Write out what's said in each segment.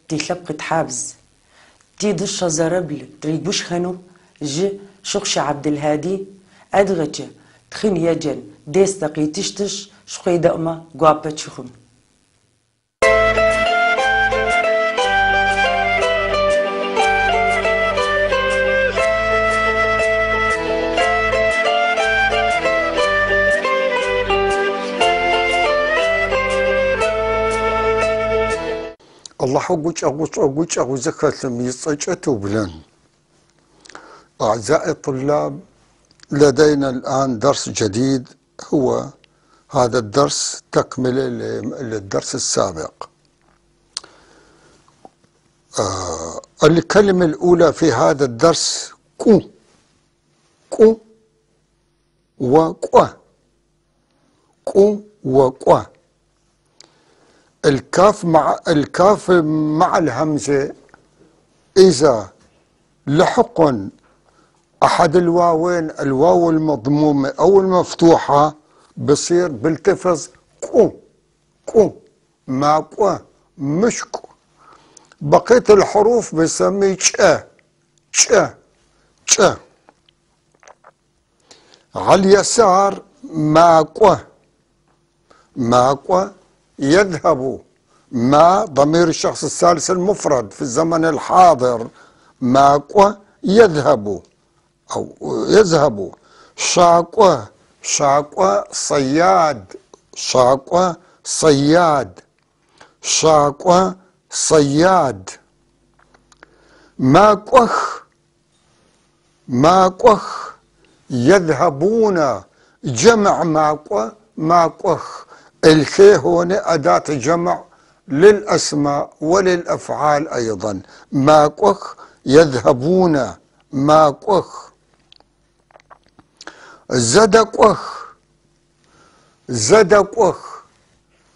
تي لبقة حابز تي دشة زربل تريبوشخنو ج شخش عبد الهادي أدغتش تخن يجن ديستقي تشتش شقي دقمة قوابة شخم. الله حقوش أغوش أغوش أغوزكة يصجته بلن. أعزائي الطلاب، لدينا الآن درس جديد، هو هذا الدرس تكملة للدرس السابق. الكلمة الأولى في هذا الدرس كو، كو وكو، كو وكو. الكاف مع الكاف مع الهمزة إذا لحق أحد الواوين، الواو المضمومة أو المفتوحة، بصير بالتفظ كو، كو، ما كو، مش كو. بقية الحروف بسمي تش تش تش. على اليسار ما كو، ما كو يذهب، ما ضمير الشخص الثالث المفرد في الزمن الحاضر، ما كو يذهب أو يذهب. شاكو، شاكو صياد، شاكو صياد، شاكو صياد. ما كوخ، ما كوخ يذهبون، جمع ما كو، ما كوخ. الخي هون أداة جمع للأسماء وللأفعال أيضا. ما كوخ يذهبون، ما كوخ. زدكوخ، زدكوخ.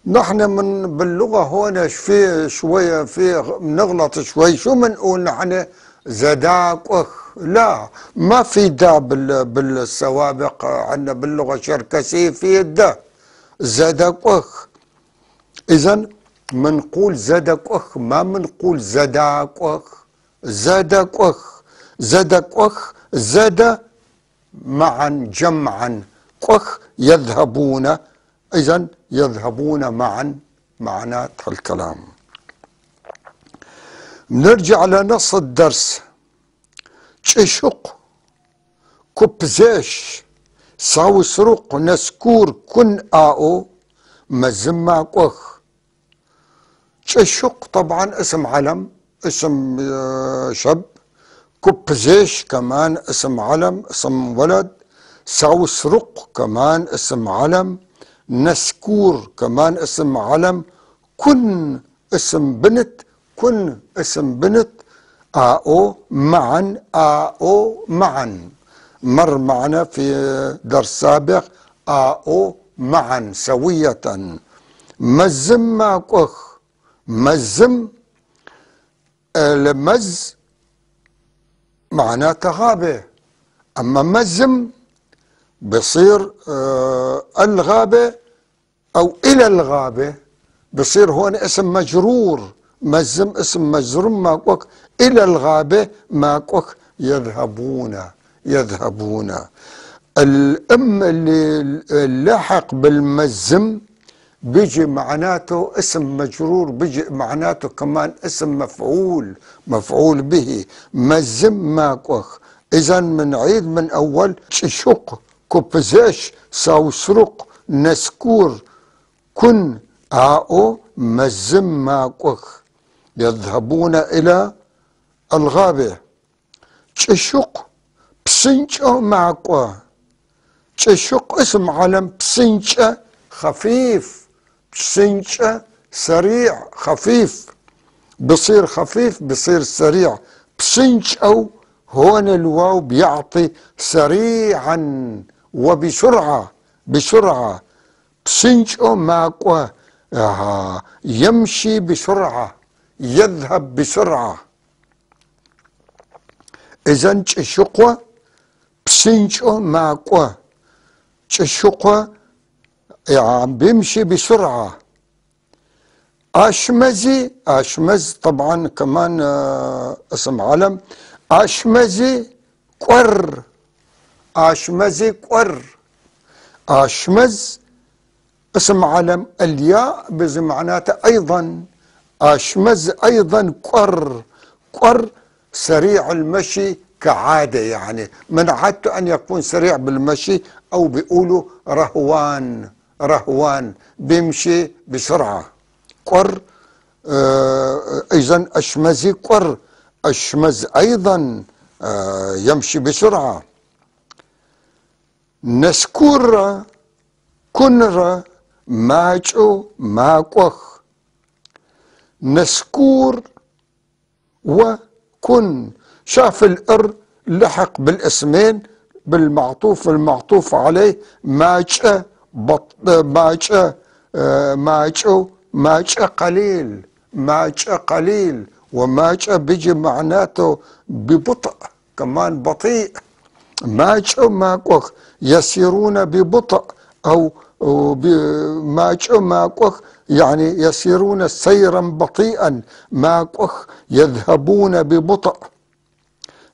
نحن من باللغة هون في شوية، في بنغلط شوي. شو بنقول نحن؟ زداكوخ. لا، ما في دا بالسوابق عندنا باللغة الشركسية في دا. زدكوخ. إذن منقول زدكوخ، ما منقول زداكوخ. زدكوخ، زدكوخ، زد معا جمعا، كوخ يذهبون. إذن يذهبون معا معنات الكلام. نرجع لنص الدرس. تشق، كبزاش، ساوسرق، نسكور، كن آو، مزما كوخ. تشق طبعا اسم علم، اسم شاب. كبزيش كمان اسم علم، اسم ولد. ساوسرق كمان اسم علم. نسكور كمان اسم علم. كن اسم بنت، كن اسم بنت. آو معا، آو معا. مر معنا في درس سابق آو معا سوية. مزم ما كوخ، مزم، المز معناته غابة، أما مزم بصير الغابة أو إلى الغابة، بصير هون اسم مجرور. مزم اسم مجرور، ما كوخ إلى الغابة، ما كوخ يذهبون، يذهبون. الأم اللي لحق بالمزم بيجي معناته اسم مجرور، بيجي معناته كمان اسم مفعول، مفعول به. مزم ما كوخ. إذن منعيد من أول. تشق، كوبزاش، ساوسرق، نسكور، كن، آو، مزم ما كوخ. يذهبون إلى الغابة. تشق، بسنجة معكوا. تشق اسم علم، بسنجة خفيف، بسنجة سريع، خفيف، بصير خفيف، بصير سريع. بسنجة هون الواو بيعطي سريعا وبسرعة، بسرعة. بسنجة معكوا يمشي بسرعة، يذهب بسرعة. إذن تشقوا، بسنجة معكوا. تشقوا يعني بيمشي بسرعة. أشمزي، أشمز طبعا كمان اسم علم. أشمزي قر، أشمزي قر، أشمز اسم علم، الياء بزي معناته أيضا. أشمز أيضا قر، قر سريع المشي كعادة، يعني من عادته أن يكون سريع بالمشي، أو بيقولوا رهوان، رهوان بيمشي بسرعة. قر إذن أشمزي قر، أشمز أيضا يمشي بسرعة. نسكور كنر ماجو ماكوخ، نسكور وكن. شاف الإر لحق بالاسمين، بالمعطوف المعطوف عليه، ماجأ بط، ماجأ، ماجأ، ماجأ قليل، ماجأ قليل، وماجأ بيجي معناته ببطء كمان بطيء. ماجأ ماكوخ يسيرون ببطء، أو ماجأ ماكوخ يعني يسيرون سيرا بطيئا، ماكوخ يذهبون ببطء.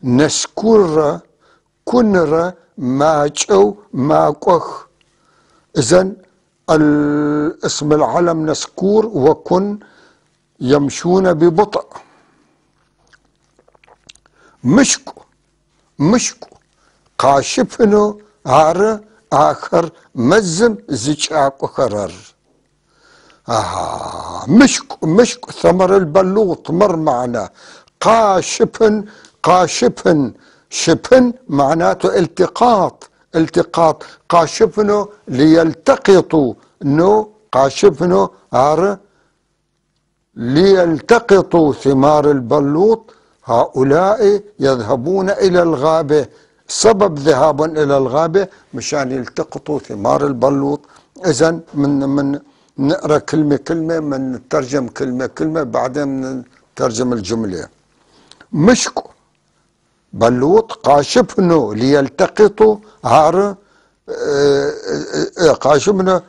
نسكر كنر ماجأ ماكوخ. إذن الاسم العلم نسكور وكن يمشون ببطء. مشكو، مشكو قاشفنو عار آخر مزم زجاك وخرر. مشكو، مشكو ثمر البلوط مر معنا. قاشفن، قاشفن، شفن معناته التقاط، التقاط. قاشفنو ليلتقطوا، نو قاشفنو عار ليلتقطوا ثمار البلوط. هؤلاء يذهبون إلى الغابة، سبب ذهابهم إلى الغابة مشان يلتقطوا ثمار البلوط. إذن من نقرأ كلمة كلمة، من نترجم كلمة كلمة، بعدين نترجم الجملة. مشكو بلوط قاشفنو ليلتقطوا عار، قاشفنو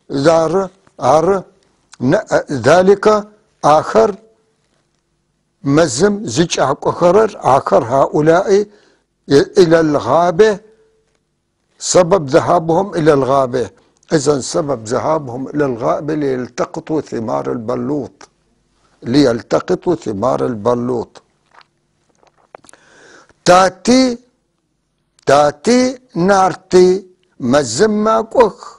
دار عار، ذلك آخر مزم زج آخر، آخر هؤلاء إلى الغابة، سبب ذهابهم إلى الغابة. إذن سبب ذهابهم إلى الغابة ليلتقطوا ثمار البلوط، ليلتقطوا ثمار البلوط. تاتي، تاتي نارتي مزم ماكوخ.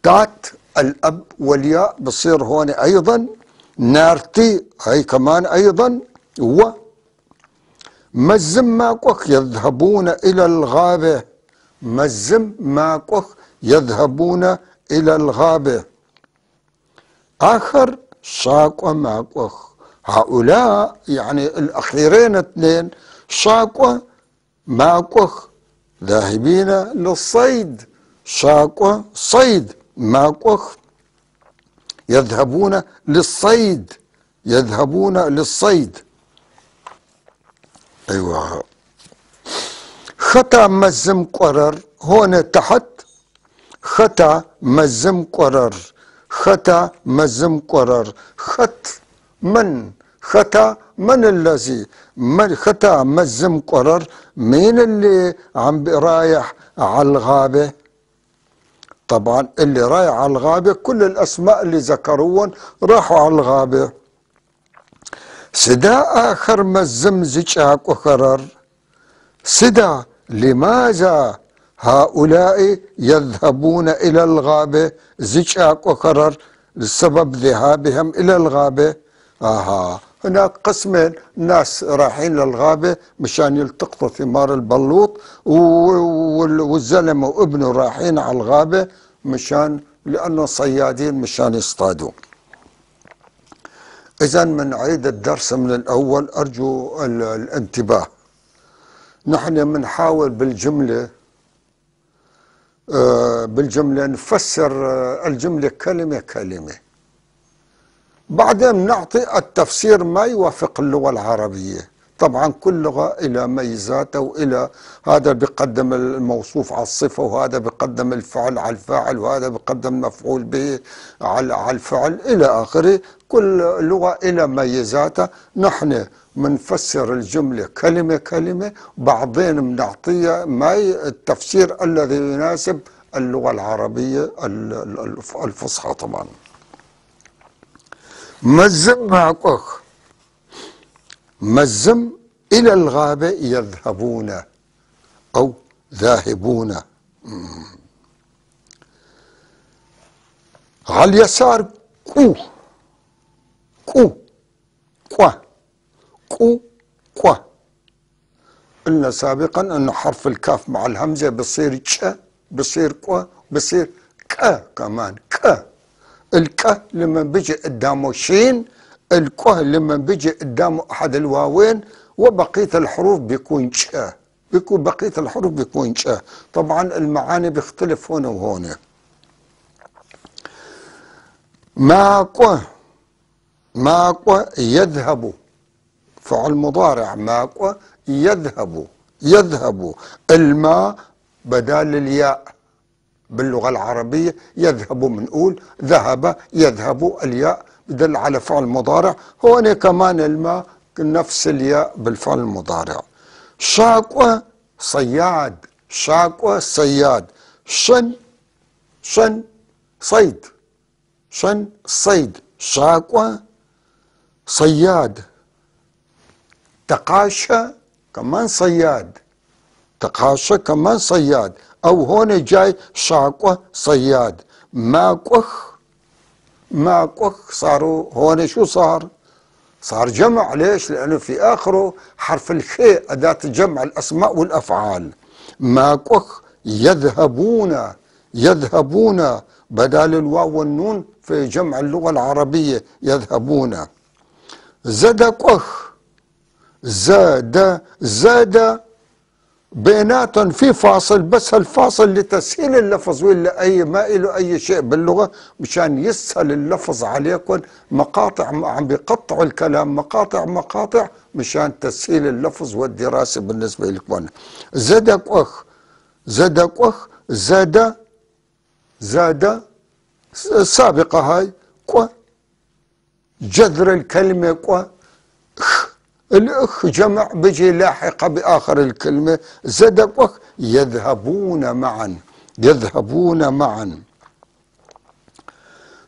تات الأب والياء بصير هون أيضا. نارتي هي كمان أيضا. و مزم ماكوخ يذهبون إلى الغابة، مزم ماكوخ يذهبون إلى الغابة. آخر شاك وماكوخ، هؤلاء يعني الأخيرين اثنين شاك وماكوخ ذاهبين للصيد. شاك صيد، ماكوخ يذهبون للصيد، يذهبون للصيد. أيوة. خطأ مزم قرر هون تحت، خطأ مزم قرر، خطأ مزم قرر. خط من، خطأ من الذي، من خطأ مزم قرر، مين اللي عم رايح على الغابة؟ طبعا اللي رايح على الغابة كل الأسماء اللي ذكروهم راحوا على الغابة. سدا آخر مزم زجاك وخرر. سدا لماذا هؤلاء يذهبون إلى الغابة؟ زجاك وخرر لسبب ذهابهم إلى الغابة. هناك قسمين، ناس رايحين للغابة مشان يلتقطوا ثمار البلوط، والزلمة وابنه رايحين على الغابة مشان لأنه صيادين مشان يصطادوا. إذن من عيد الدرس من الأول، أرجو الانتباه. نحن بنحاول بالجملة نفسر الجملة كلمة كلمة، بعدين نعطي التفسير ما يوافق اللغة العربية. طبعا كل لغة إلى ميزاتها، وإلى هذا بيقدم الموصوف على الصفة، وهذا بيقدم الفعل على الفاعل، وهذا بيقدم المفعول به على الفعل إلى آخره. كل لغة إلى ميزاتها. نحن منفسر الجملة كلمة كلمة، بعدين بنعطيها ما التفسير الذي يناسب اللغة العربية الفصحى. طبعا مزم معكوخ، مزم إلى الغابة يذهبون أو ذاهبون. على اليسار كو كو كوا كو كوا. قلنا سابقا أن حرف الكاف مع الهمزة بصير تش، بصير كوا، بصير ك كمان ك. الك لما بيجي قدامه شين، الكه لما بيجي قدامه أحد الواوين، وبقية الحروف بيكون تش، بيكون بقية الحروف بيكون تش. طبعا المعاني بيختلف هون وهون. ماكو ماكو يذهب، فعل مضارع. ماكو يذهب، يذهب. الماء بدال الياء باللغة العربية، يذهب بنقول ذهب يذهب، الياء بدل على فعل مضارع. هون كمان الماء نفس الياء بالفعل المضارع. شاكو صياد، شاكو صياد. شن شن صيد، شن صيد. شاكو صياد. تقاشى كمان صياد، تقاشى كمان صياد. أو هون جاي شاكو صياد. ماكوخ ماكوخ صاروا هون شو صار؟ صار جمع. ليش؟ لأنه في آخره حرف الخاء أداة جمع الأسماء والأفعال. ماكوخ يذهبون، يذهبون بدال الواو والنون في جمع اللغة العربية يذهبون. زدكوخ زاد زاد بينات في فاصل، بس هالفاصل لتسهيل اللفظ، ولا أي ما له أي شيء باللغة مشان يسهل اللفظ عليكم. مقاطع عم بيقطعوا الكلام مقاطع مقاطع مشان تسهيل اللفظ والدراسة بالنسبة لكم. زدك أخ، زدك أخ، زاد زاد سابقة هاي كو جذر الكلمة كو خ، الأخ جمع بيجي لاحقة بآخر الكلمة. زدك أخ يذهبون معا، يذهبون معا.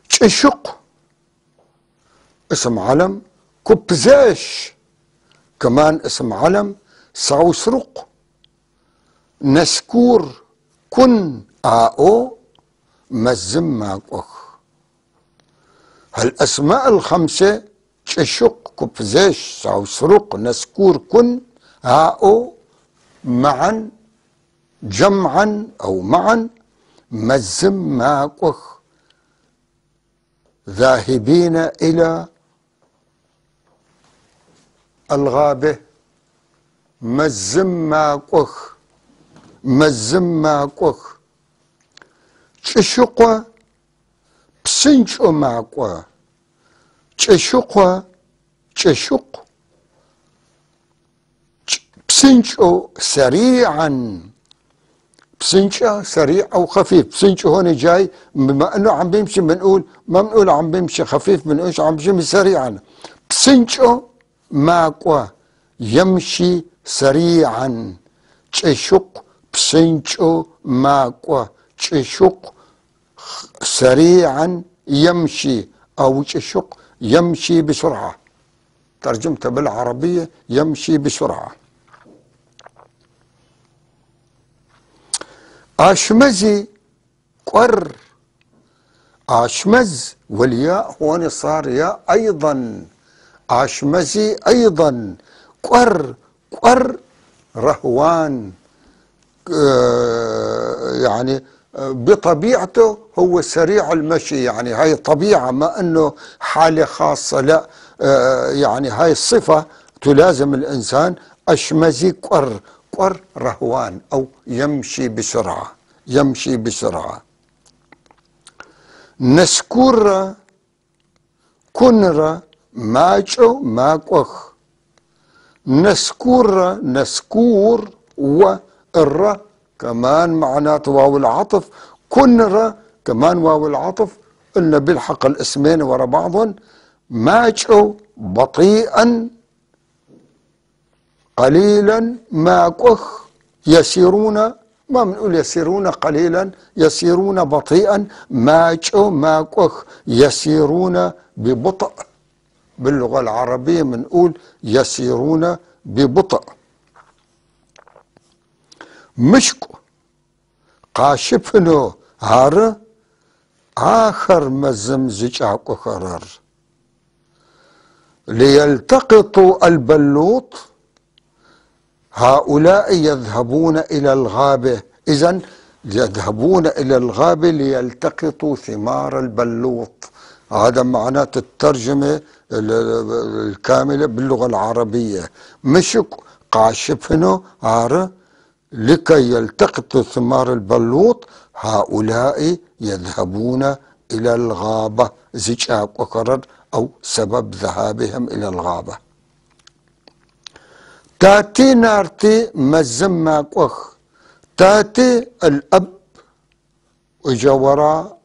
تشق اسم علم. كبزاش كمان اسم علم. سعوسرق نسكور كن آو مزم أخ. هالأسماء الخمسة تشق كبزاش سعوسرق نسكور كن هاو معا جمعا أو معا مزم ماكوخ ذاهبين إلى الغابة. مزم ماكوخ، مزم ماكوخ. تشقوا بسنشو ماكوا تشقوا تشق بسنشو سريعا، بسنشو سريع أو خفيف. بسنشو هون جاي بما أنه عم بيمشي بنقول ما بنقول عم بيمشي خفيف، بنقولش عم بيمشي سريعا. بسنشو ماكوا يمشي سريعا. تشق بسنشو ماكوا تشق سريعا يمشي، أو تشق يمشي بسرعة. ترجمتها بالعربية يمشي بسرعة. آشمزي قر، آشمز والياء هون صار ياء أيضا. آشمزي أيضا. قر قر رهوان، يعني بطبيعته هو سريع المشي، يعني هاي طبيعة، ما أنه حالة خاصة، لا، يعني هاي الصفة تلازم الإنسان. أشمزي قر قر رهوان أو يمشي بسرعة، يمشي بسرعة. نسكور كنرة ماجو ماكوخ. نسكور نسكور، والر كمان معناته واو العطف، كنر كمان واو العطف. قلنا بيلحق الاسمين ورا بعضهم. ماجو بطيئا قليلا ماكوخ، يسيرون، ما بنقول يسيرون قليلا، يسيرون بطيئا. ماجو ماكوخ، يسيرون ببطء. باللغة العربية بنقول يسيرون ببطء. مشكو قاشفنو هار آخر مزمزج أكوخرر ليلتقطوا البلوط. هؤلاء يذهبون إلى الغابة، إذن يذهبون إلى الغابة ليلتقطوا ثمار البلوط. هذا معناته الترجمة الكاملة باللغة العربية. مشك قاشفنو هار لكي يلتقطوا ثمار البلوط، هؤلاء يذهبون إلى الغابة. زجاج وكرر أو سبب ذهابهم إلى الغابة. تاتي نارتي مزماك وخ، تاتي الأب وإجا وراء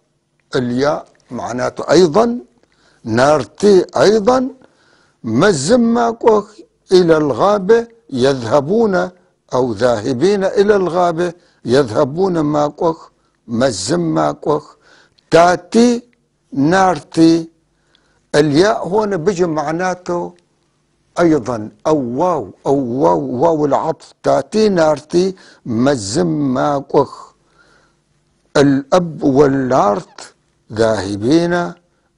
الياء معناته أيضا نارتي أيضا مزماك وخ إلى الغابة، يذهبون أو ذاهبين إلى الغابة، يذهبون ماكوخ مزم ماكوخ. تاتي نارتي الياء هون بيجي معناته أيضا أو واو، أو واو، واو العطف. تاتي نارتي مزم ماكوخ، الأب والنارت ذاهبين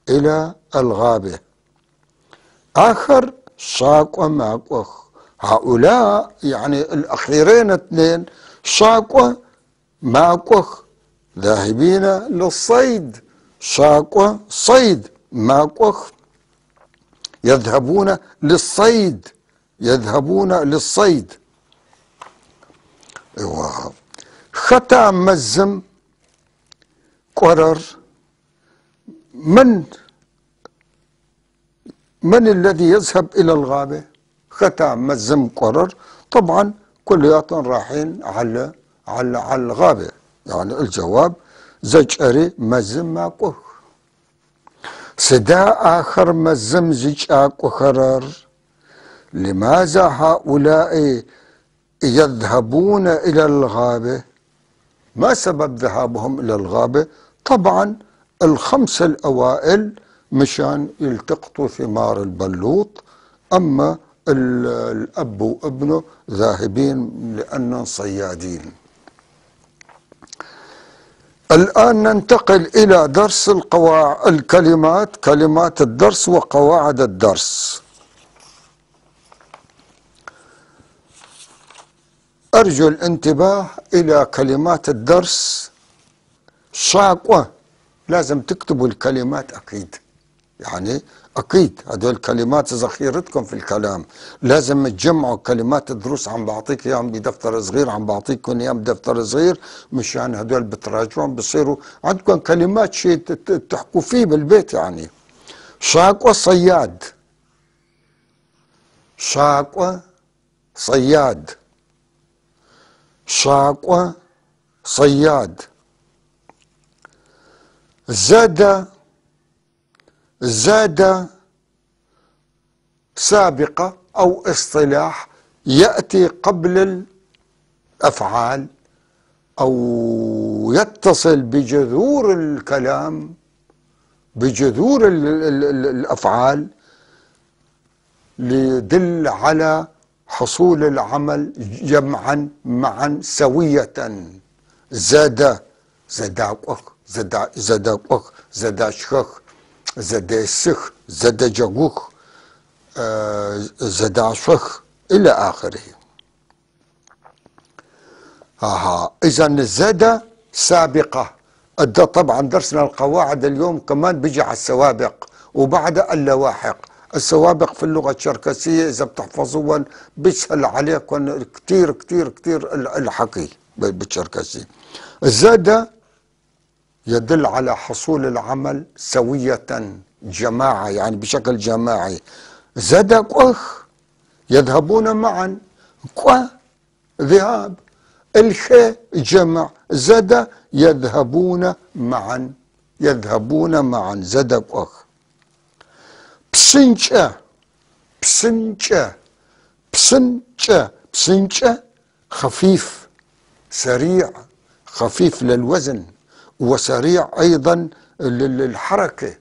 إلى الغابة. آخر شاك وماكوخ، هؤلاء يعني الأخيرين اثنين شاكوة ماكوخ ذاهبين للصيد. شاكوة صيد، ماكوخ يذهبون للصيد، يذهبون للصيد. ختا مزم قرر، من الذي يذهب إلى الغابة؟ ختا مزم قرر، طبعا كلياتهم رايحين على على على الغابة. يعني الجواب زجري مزم ماكوخ. سدا آخر مزم زجاك وخرر. لماذا هؤلاء يذهبون إلى الغابة؟ ما سبب ذهابهم إلى الغابة؟ طبعا الخمسة الأوائل مشان يلتقطوا ثمار البلوط، أما الأب وابنه ذاهبين لأنهم صيادين. الآن ننتقل إلى درس الكلمات، كلمات الدرس وقواعد الدرس. أرجو الانتباه إلى كلمات الدرس. شاقوة لازم تكتبوا الكلمات أكيد، يعني أكيد هدول الكلمات ذخيرتكم في الكلام، لازم تجمعوا كلمات الدروس. عم بعطيك إياهم بدفتر صغير، عم بعطيكم إياهم بدفتر صغير مشان هدول بتراجعون بصيروا عندكم كلمات شيء تحكوا فيه بالبيت. يعني شاقوة صياد، شاقوة صياد، شاقوة صياد. زاد، زاد سابقة أو اصطلاح يأتي قبل الأفعال أو يتصل بجذور الكلام، بجذور الأفعال، ليدل على حصول العمل جمعا معا سوية. زاد، زداقوخ، زداقوخ، زداشخخ، زداسخ، زدجغوخ، زداشخ إلى آخره. إذا الزاد سابقة. طبعا درسنا القواعد اليوم كمان بيجي على السوابق وبعد اللواحق. السوابق في اللغة الشركسية إذا بتحفظوها بيسهل عليكم كتير كتير كتير الحكي بالشركسية. الزاد يدل على حصول العمل سوية، جماعة، يعني بشكل جماعي. زدق أخ يذهبون معا. كوا ذهاب، الخ جمع، زد يذهبون معا، يذهبون معا، زد أخ. بسنجة بسنجة بسنجة بسنجة خفيف سريع، خفيف للوزن وسريع أيضا للحركة.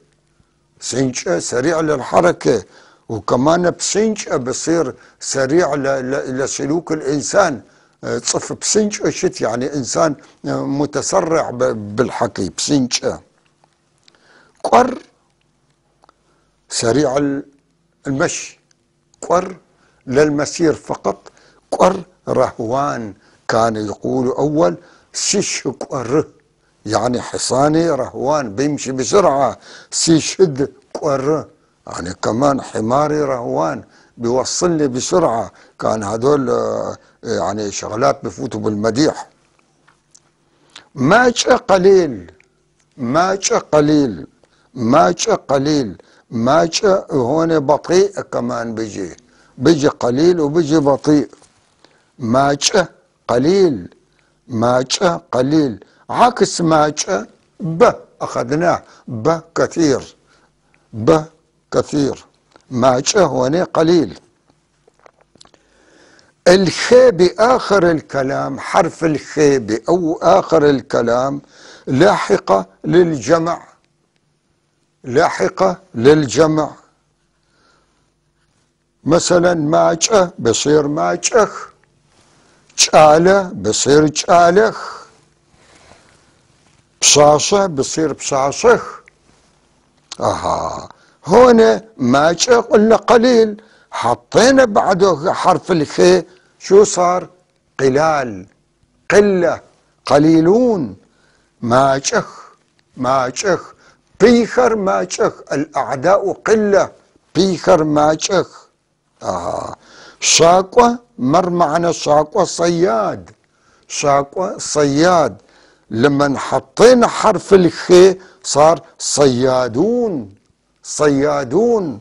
سنجة سريع للحركة، وكمان بسنجة بصير سريع لسلوك الإنسان. صف بسنجة شت يعني إنسان متسرع بالحكي. بسنجة. قر سريع المشي، قر للمسير فقط. قر رهوان، كان يقول أول سيش قر، يعني حصاني رهوان بيمشي بسرعة. سيشد قر يعني كمان حماري رهوان بيوصلني بسرعة. كان هدول يعني شغلات بفوتوا بالمديح. ماجة قليل، ماجة قليل، ماجة قليل، ماجة هون بطيء كمان، بيجي قليل وبيجي بطيء. ماجة قليل، ماجة قليل، عكس ماجة ب أخذناه، ب كثير، ب كثير. ماجة هون قليل. الخ بآخر الكلام، حرف الخ أو آخر الكلام لاحقة للجمع، لاحقة للجمع. مثلا ماجة بصير ماجخ، جالة بصير جالخ، بصاصة بصير بصاصخ. أها هون ماجة قلنا قليل، حطينا بعده حرف الخ شو صار؟ قلال، قلة، قليلون. ماجخ ماجخ، بيخر ماجخ، الأعداء قلة، بيخر ماجخ. شاقوة مر معنا، شاقوة صياد، شاقوة صياد. لما حطينا حرف الخ صار صيادون، صيادون،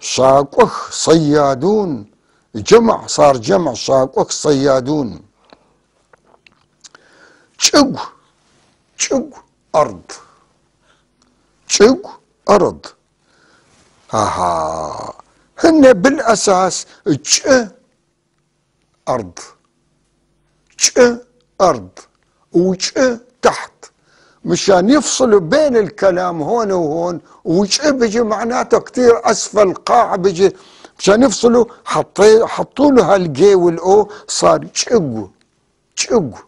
شاقوخ صيادون، جمع صار جمع، شاقوخ صيادون. شق شق أرض، شق أرض. أها هن بالأساس ج أرض، ج أرض وج تحت، مشان يفصلوا بين الكلام هون وهون. وج بيجي معناته كثير أسفل، قاع بيجي، مشان يفصلوا حطوا له هالجي والأو، صار جق جق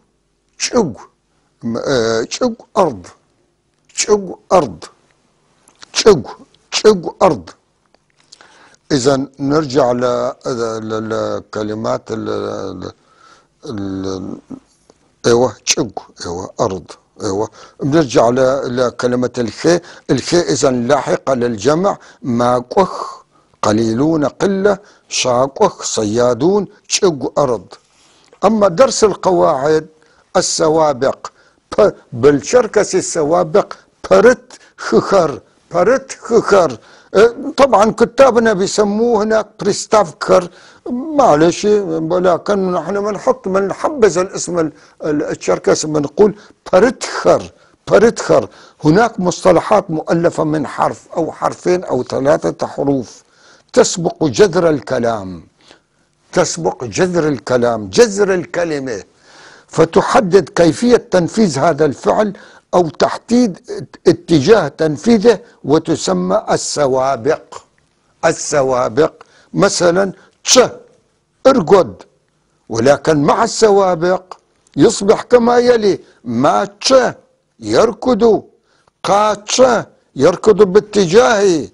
جق جق أرض، جق أرض، جق جق أرض. إذا نرجع لكلمات ايوه جق، ايوه أرض، ايوه. بنرجع لكلمة الخي. الخي إذا لاحقة للجمع، ماكوخ قليلون قلة، شاكوخ صيادون، شق أرض. أما درس القواعد السوابق، بالشركسي السوابق برت خخر، برت خخر. طبعا كتابنا بيسموه هناك بريستافكر، معلش، ولكن نحن بنحط بنحبذ الاسم الشركسي، بنقول برتخر، برتخر. هناك مصطلحات مؤلفة من حرف أو حرفين أو ثلاثة حروف تسبق جذر الكلام، تسبق جذر الكلام، جذر الكلمة، فتحدد كيفية تنفيذ هذا الفعل أو تحديد اتجاه تنفيذه، وتسمى السوابق. السوابق مثلا تش ارقد، ولكن مع السوابق يصبح كما يلي: ما تش يركض، قاتش يركض باتجاهه،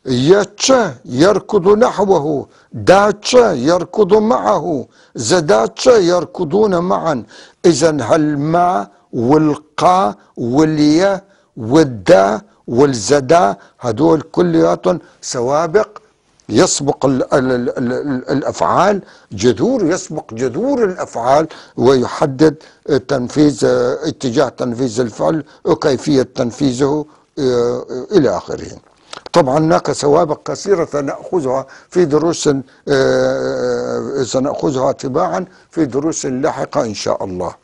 يتش يركض نحوه، داتش يركض معه، زداتش يركضون معا. إذا هالما والقا واليا والدا والزدا هدول كلياتهم سوابق يسبق ال ال ال ال الأفعال، جذور، يسبق جذور الأفعال ويحدد تنفيذ اتجاه تنفيذ الفعل وكيفية تنفيذه إلى آخره. طبعا هناك سوابق كثيرة سنأخذها في دروس، سنأخذها تباعا في دروس لاحقة إن شاء الله.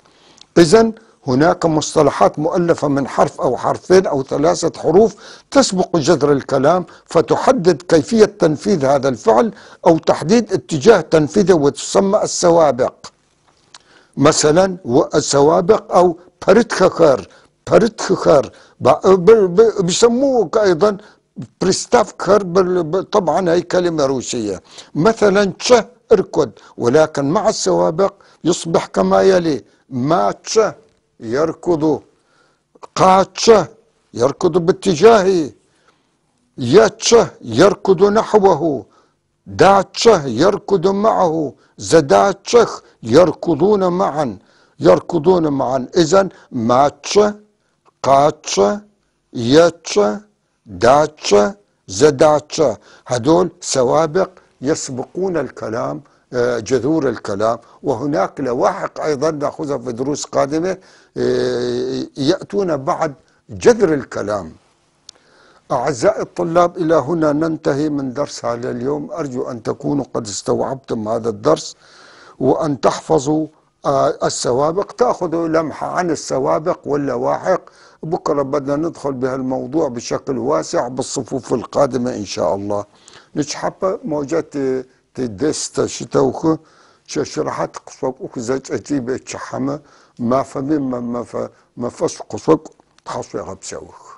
إذن هناك مصطلحات مؤلفة من حرف أو حرفين أو 3 حروف تسبق جذر الكلام، فتحدد كيفية تنفيذ هذا الفعل أو تحديد اتجاه تنفيذه، وتسمى السوابق. مثلا السوابق أو بريتخخر، بريتخخر بيسموه أيضا بريستافكر، طبعا هي كلمة روسية. مثلا تش اركض، ولكن مع السوابق يصبح كما يلي: ما تش يركض، قاتش يركض باتجاهه، يتش يركض نحوه، داتش يركض معه، زداتشخ يركضون معا، يركضون معا. إذن ماتش، قاتش، يتش، داتش، زداتش، هدول سوابق يسبقون الكلام، جذور الكلام. وهناك لواحق أيضا نأخذها في دروس قادمة، يأتون بعد جذر الكلام. أعزائي الطلاب، إلى هنا ننتهي من درس هذا اليوم. أرجو أن تكونوا قد استوعبتم هذا الدرس وأن تحفظوا السوابق، تأخذوا لمحة عن السوابق واللواحق. بكرة بدنا ندخل بهالموضوع بشكل واسع بالصفوف القادمة إن شاء الله. نشحب موجات تدست شتوخ شرحت قصوك وكزاج أجيب تشحمة ما فمي ما ما فش قصوك تحصي غبسوخ.